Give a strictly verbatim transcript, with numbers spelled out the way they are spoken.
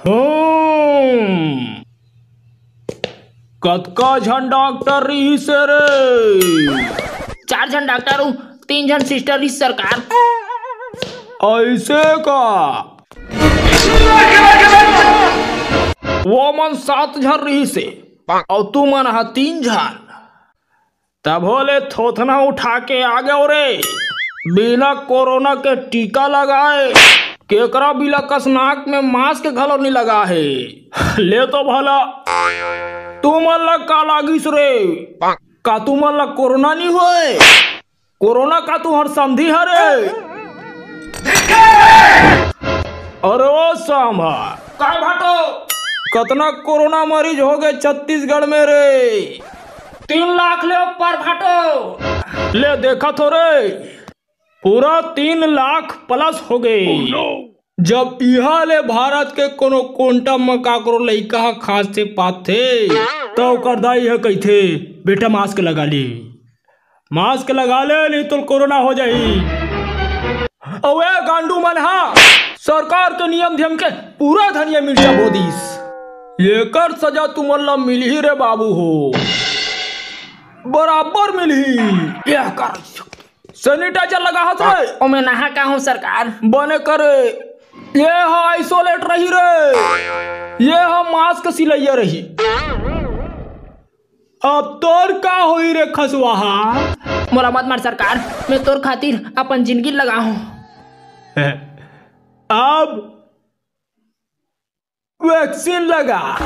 हम्म, कतका झन डॉक्टर रिहिस हे रे? चार झन डॉक्टर अउ तीन झन सिस्टर रिहिस सरकार। अइसे का? वो मन सात झन रिहिस हे, अउ तुमन ह तीन झन। तभो ले थोथना उठा के आ गयो रे। बिना कोरोना के टीका लगाए, केकरा बिला कस नाक में मास्क घलो नी लगा हे। ले तो भला, तुमन ला का लागिस रे? का तुमन ला कोरोना नी होय? कोरोना का तुहर समधी हरे? अरे ओ सांभा, का भाटो? कतना कोरोना मरीज हो गए छत्तीसगढ़ में रे? तीन लाख ले ऊपर भाटो। ले देखा थो रे, पूरा तीन लाख प्लस हो गए। जब इहा ले भारत के कोनो कोंटा म काकरो लइका ह खांसे पाथे, त ओकर दाई ह कहिथे, "बेटा मास्क लगा ले, मास्क लगा ले, नहीं तो कोरोना हो जाही।" अउ ए गांडू मन हा सरकार के नियम धियम के पूरा धनिया मिर्चा बो दिस। एकर सजा तुमन ला मिलही रे बाबू हो, बराबर मिलही। ये कर सैनिटाइजर लगा हस रे। ओमे नहा का हूँ सरकार। बने करे, ये हा आइसोलेट रही रे, ये हा मास्क सिलैया रही। अब तोर का होई रे खसवाहा? मोला मत मार सरकार, मैं तोर खातिर अपन जिंदगी लगाहूं। अब वैक्सीन लगा।